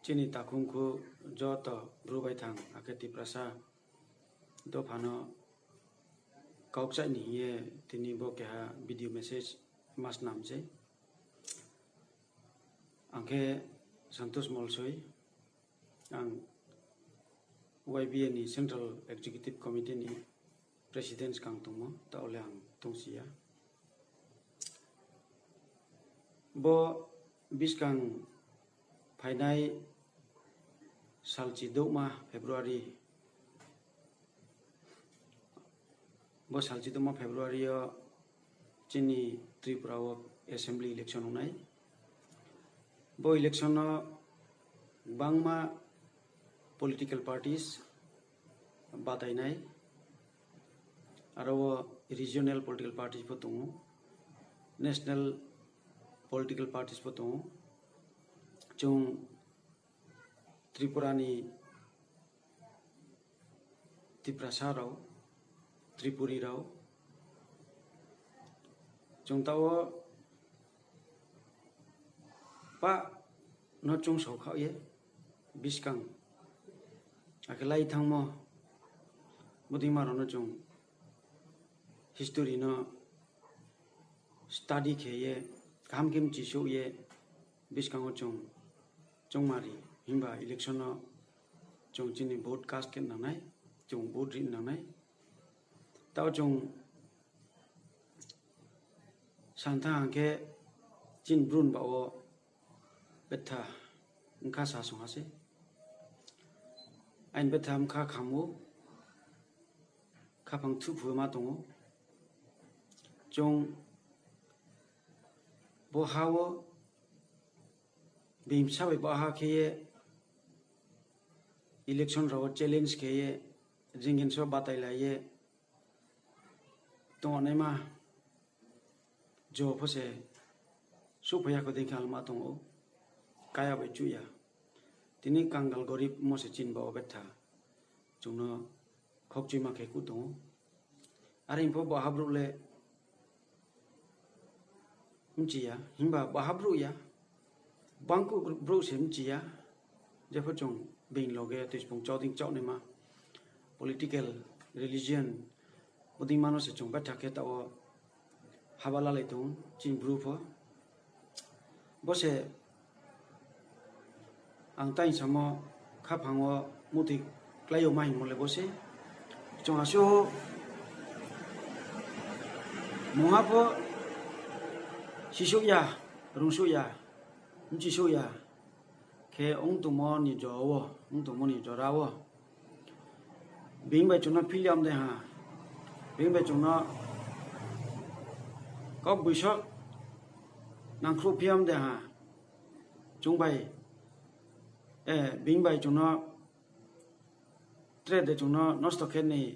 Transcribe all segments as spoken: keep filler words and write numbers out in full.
Chini takhumkhu joto Bru baithang akhe Tiprasa dopha no kau kchaih ni hing ye tini bo keha video message ma snam se. Ang khe Santosh Molsoi, ang Y B A ni Central Executive Committee ni President skang tongmo, taoh le ang tongsi ya. Bo buskang phainai salchi douhma February, bo salchi douhma February yo chini Tripura wo assembly election ong nai. Bo election no gbangma political parties batai nai, aro wo regional political parties pho tong ou, national political parties pho tong ou. Chung Tripura ni Tiprasa rao, Tripuri rao, chung taoh wo pah no chung saokhaoh ye buskang akhe lai thanngmo, bodei ma rao no chung history no study khe ye, kaham khe mchisouh ye, buskang wo chung choungmari, himba election no chung chini vote cast khe nang nai, chung vote ri nang nai. Taoh chung santha hang khe chini Bru ni baoh wo betha bkha sa sung ha se. Aini betha bkha kham ou, khaphang thuphu ma tong ou. Chung bo ha wo being bsa bai baha khe ye, election rao wo challenge khe ye, jingin so batailai ye tongnaima jo pho se souhphai ya kho dei khe alma tong ou, kaya bai chuh ya. Tini kangal gorib mo se chini baoh wo betha chung no khokchuima khe kuh tong ou. Are pho baha brouh le mchi ya, himba baha brouh ya, bangkuh brouh se mchi ya, jepho chung being loge tuispung chau dei chaohnaima, political, religion, bodei ma no se chung betha khe taoh wo haba lalai tong ou, chini Bru pho. Bo se ang tai samo khaphang wo muti klái yo ma hingmo le bo se. Chung asuh mungha pho sisouh ya, rungsouh ya, mchisouh ya khe ong tongmo ni jora wo, ong tongmo ni jora wo being bai chung no phil ya mde ha, being bai chung no kau buisoh nangkhruh phi ya mde ha, chung bai, being bai chung no tre de chung no nosto khe ni,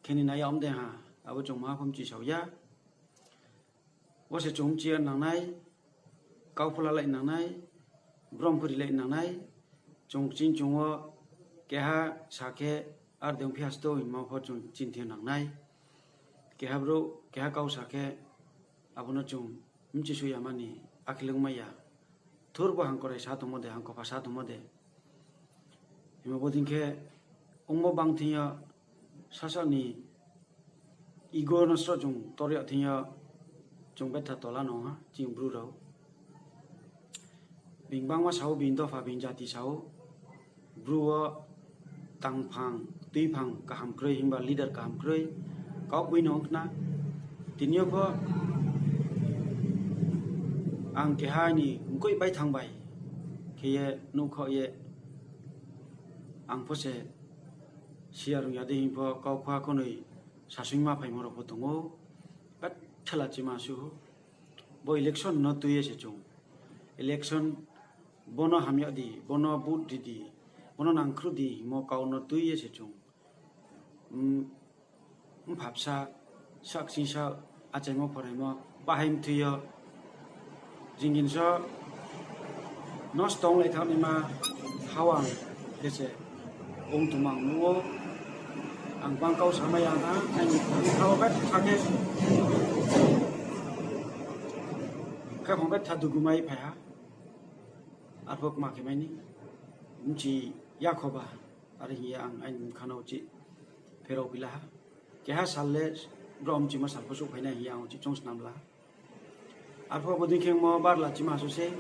khe ni nai ya mde ha, abo chung maha pho mchisao ya. Bo se chung mchi ya nang nai, kau pho lalai nang nai, brom pho rilai nang nai, chung chini chung wo keha sa khe ar de ongphi hasto hingmo pho chung chini thing nang nai. Keha brouh, keha kau sa khe abo no chung mchisouh ya mani akhe le ongmai ya. Thurbo hangkorai sa tongmo de, hangkopha sa tongmo de. Himba bodei khe ongmo bang thing yo, sasa ni ego no sroh chung tor yag thing yo, chung betha tola no ha, chini Bru rao. Being bangma sa ou, being dopha, being jati sa ou, Bru wo tangphang, tuiphang kaham kroi, himba leader kaham kroi, kaugboino ong khna. Tini yo pho ang keha ni mkoih baithang bai khe ye nuhkhaoh ye, ang pho se siya rung ya dei hing pho kau khua khonoi sasoingma phaimo rao pho tong ou. Betha lachima suh ou. Bo election no tui ye se chung, election, bo no hamya di, bo no vote ri di, bo no nangkhruh di hingmo kau no tui ye se chung, mpha bsa, saksingsa, achaimo phoraimo bahai mthui yo, jingin so nosto onglai thanngnaima hawang khe se ong tongma ang nuh ou. Ang bang kau samai ya ha, aini bkha wo betha khe, khe phang betha dugu mai phai ha. Arphuh kma khe mai ni. Mchi ya kho ba, are hing ye ang aini bkha no uchih pherao phi la ha. Keha sal le brao mchimo sal pho souhphai nai hing ye ang uchih choung snam la ha. Arphuh bodei khemo barla chima so se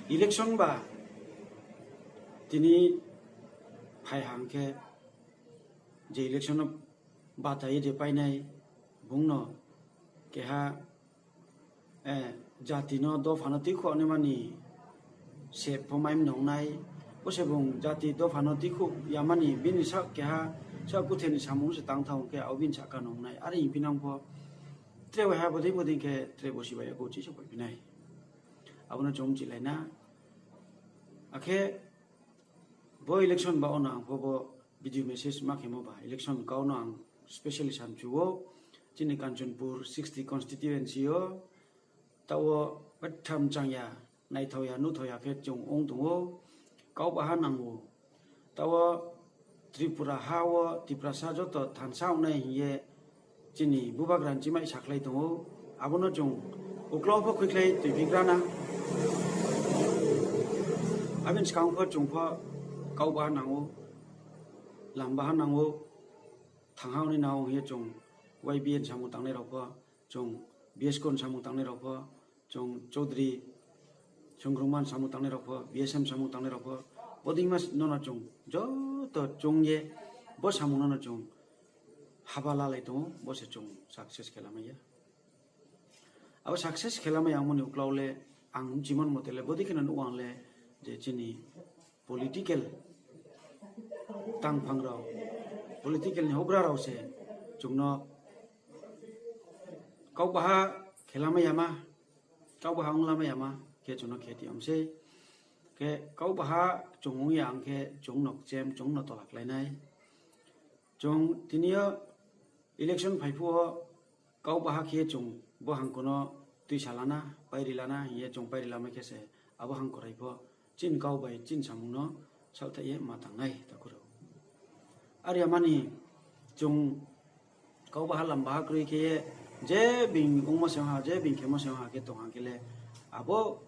election ba tini phai hang khe je election no bata ye je painai bung no keha jati no dopha no tuikhouh naima ni sep pho mai mnong nai. Bo se bung jati dopha no tuikhouh yama ni bini sa keha sa kuthe ni samung se tang thanng khe abo bini sahka nung nai. Are hing phinang pho tre waiha bodei bodei khe tre bo sibai ya kouchi se phaiphi nai. Abo no chung mchilai na. Akhe bo election ba ono ang pho bo video message ma khemo ba election kau no ang specially samchu ou. Chini Kanchanpur sixty constituency yo taoh wo betha mchang ya, naithao ya, nuhthao ya khe chung ong tong ou, kau baha nang ou. Taoh wo Tripura ha wo Tiprasa joto thansa ong nai hing ye chini bubagra ni chimai sakhlai tong ou. Abo no chung uklau pho khuikhlai tuiphi gra na. Abini skang pho chung pho kau baha nang ou, lam baha nang ou, thangha ong ni nang ou hing ye chung Y B A ni samung tangnai rao pho, chung B S C O ni samung tangnai rao pho, chung Chaudhary, Songrungma ni samung tangnai rao pho, B S M ni samung tangnai rao pho, bodeima no no chung joto chung ye bo samung no no chung haba lalai tong ou, bo se chung success khe lamai ya. Abo success khe lamai ya ongmo ni uklau le ang bchimon mote le bodei khe no nuh ang le je chini political tangphang rao, political ni houhgra rao se chung no kau baha khe lamai yama, kau baha ong lamai yama khe chung no khe ti om sei. Khe kau baha chung ong ya ang khe chung no kchem, chung no tola klái nai. Chung tini yo election phai phuh wo kau baha khe chung bo hangko no tuisa lana, pairi lana hing ye chung pairi lamai khe se abo hangko rai pho chini kau bai chini samung no saohthaih ye ma tang nai takhu rao. Are yama ni chung kau baha lam baha kroi khe ye je being ongmo se ong ha, je being khemo se ong ha khe tong ha khe le abo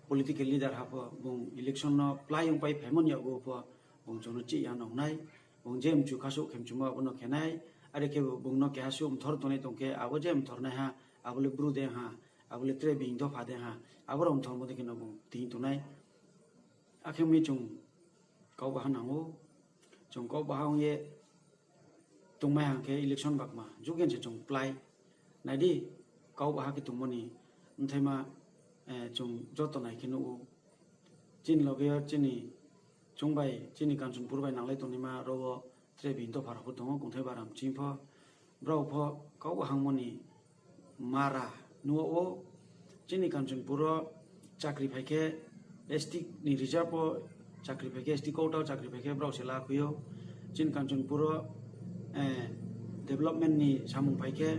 political leader ha pho bung election no plái ongpai phaimo ni yakgu pho bung chung no chih ya nung nai, bung je mchu khasouh khe mchumo abo no khe nai, are khe bung no keha suh mthor tongnai tong khe abo je mthornaiha abo le Bru dei ha, abo le tre being dopha dei ha, abo rao mthormo dei khe no bung ting tong nai. Akhe mi chung kau baha nang ou, chung kau baha ong ye tongmai hang khe election bakma jugen se chung plái. Nai di, kau baha khe tongmo ni bthaima chung joto nai khe nuh ou. Chini loge yo chini chung bai, chini Kanchanpur bai nanglai tongnaima ro wo tre being dopha rao pho tong ou, kongthai baram ching pho. Brao pho kau bahangmo ni mara nuh ou. Chini Kanchanpur wo chakri phai khe S T ni reserve wo chakri phai khe, S T quota wo chakri phai khe brao se la khui ou. Chini Kanchanpur wo development ni samung phai khe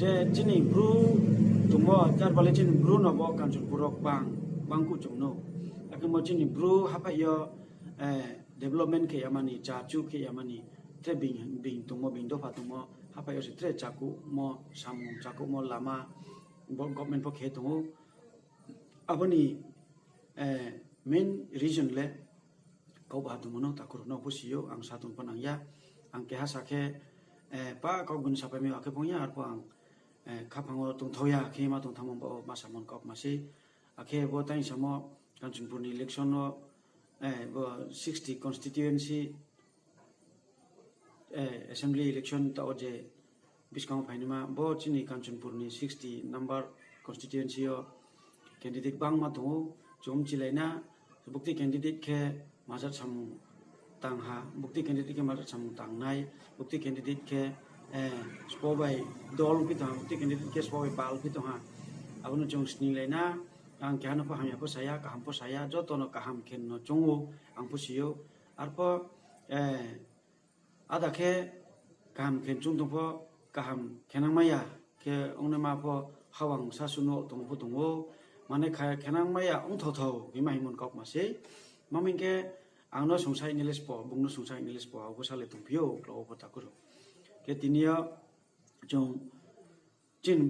je chini Bru tongmo, jar bale chini Bru no bo Kanchanpur wo gbang, gbang kuh chung no. Akhe bo chini Bru haphaih yo development khe yama ni, chachu khe yama ni, tre being, being tongmo, being dopha tongmo, haphaih yo se tre chakuhmo, samung chakuhmo, lama, bo government pho khe tong ou. Abo ni main reason le kau baha tongmo no takhu rao no pho si ou, ang sa tong pho nang ya. Ang keha sa khe, pa kau bini sapai mi akhe phong ya, arpho ang khaphang wo tongthao ya khe ma tongthangmo ba wo ma samo ni kau ma sei. Akhe bo tang samo Kanchanpur ni election wo, bo sixty constituency assembly election taoh wo je buskang wo phainaima, bo chini Kanchanpur ni sixty number constituency yo candidate gbangma tong ou, chung mchilai na, buktui candidate khe majat samung tang ha, buktui candidate khe majat samung tang nai, buktui candidate khe sbo bai dol phi tong ha, buktui candidate khe sbo bai pal phi tong ha. Abo no chung sninglai na, ang keha no pho hamya pho sa ya, kaham pho sa ya, joto no kaham khe no choung ou, ang pho si ou. Arpho ada khe kaham khe chung tong pho, kaham khenangmai ya khe ongnaima pho hawang sasu no tong pho tong ou. Mane kha-, khenangmai ya ongthao thao hima hingmo ni kau ma sei. Ma hing khe ang no sungsa English pho, bung no sungsa English pho, abo pho sa le tongphi ou, uklau wo pho takhu rao. Khe tini yo chung chini